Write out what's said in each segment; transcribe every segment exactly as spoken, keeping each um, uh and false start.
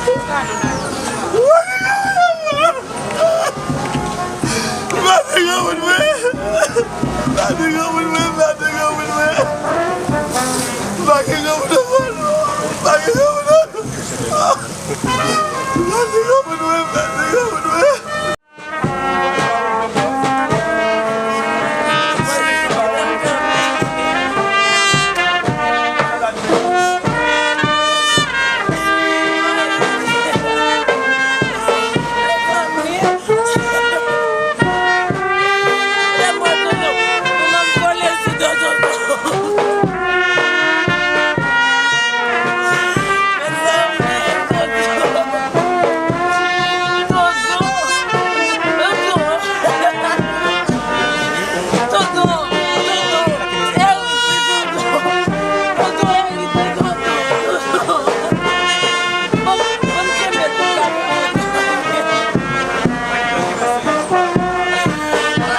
Mate granmoun mwen! Mate granmoun mwen! Mate granmoun mwen! Mate granmoun mwen! Mate granmoun mwen! Mate granmoun mwen! Mate granmoun mwen!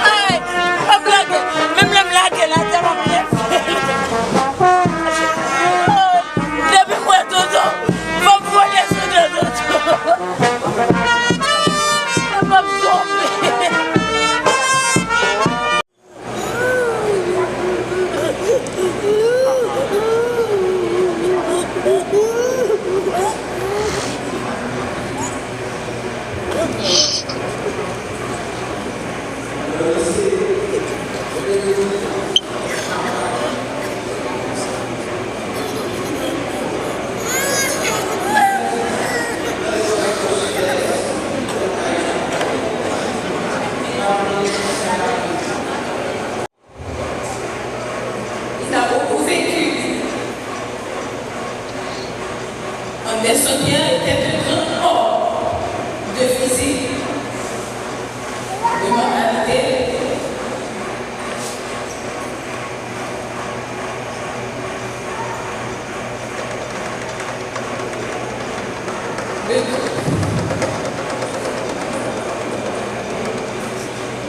Ay, pa blage. Menm lè m lage l atè, m ap leve l. Depi m wè Tonton, fò m vole sou do Tonton. Mwen p ap twonpe. Il a beaucoup vécu. Anderson Pierre était un grand homme de physique, de mentalité, de tout.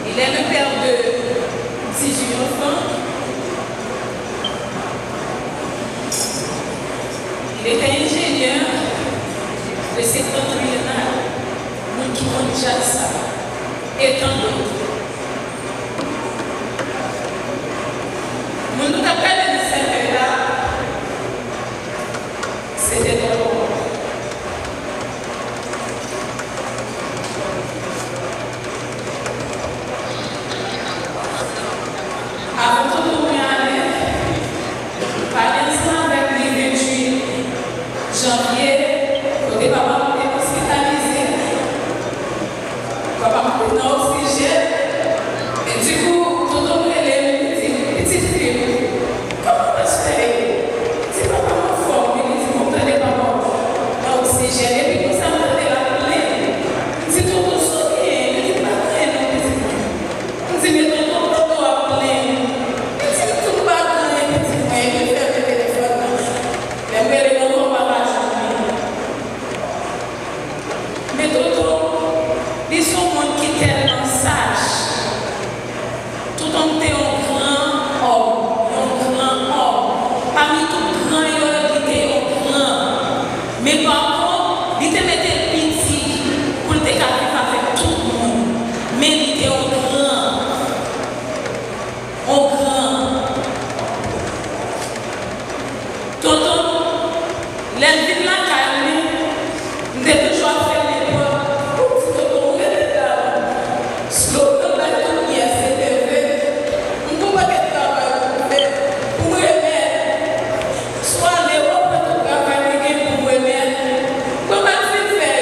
Il est le père de dix-huit enfants. Il était ingénieur de septentrional, moun ki konn djaz sa, et tant d'autres. Moun nou t ap gade nan sèkèy la, se te Tonton. Avan Tonton mwen ale, m pale ansanm avèk li venntuit janvye, kote papa m te ospitalize. Papa m te nan oksijèn. E dikou, Tonton m rele m, li di m, "Pitit fi m, kòman w ap fè ye?" M di, "Papa m anfòm wi." Li di, "Bon, tande papa w nan oksijèn." Epi konsa m tande l ap plenn. M di, "Tonton, sa w genyen?" Li di, "M pa gen anyen non, pitit mwen." M di, "Men Tonton, Tonton ap plenn." Li di m tou, "M pa gen anyen, pitit mwen." Epi l fèmen telefòn nan. Lè m rele Tonton, m pa ka jwenn li. Men Tonton, li se yon moun ki tèlman saj. Tonton te yon gran òm, yon gran òm. Pami tout gran yo, li te yon gran. Men pa kont, li te mete l piti pou l te ka viv avèk tout moun. Men li te yon gran. On gran. Tonton, lè l vin lakay li, m te toujou ap fèmen pòt pou m di Tonton rete la. Slogan bay tout yè se leve. M gon pakèt travay pou m fè, pou m remèt. Swa lè w ap wè tout travay li gen pou m remèt. Kòman l fin fè?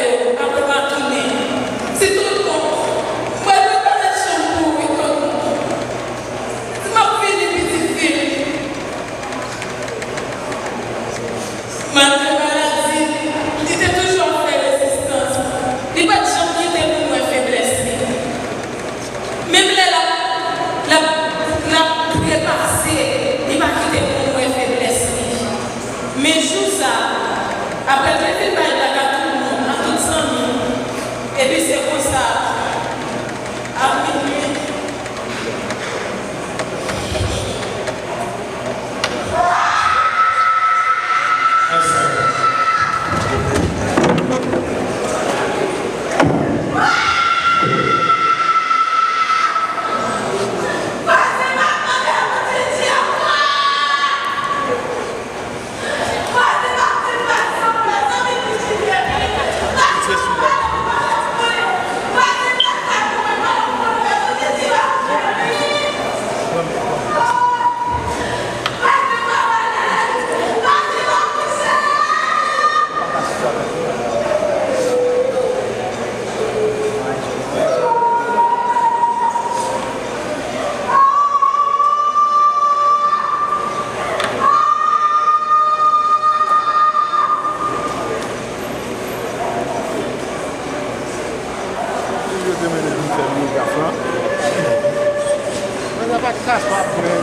Sa swa frè,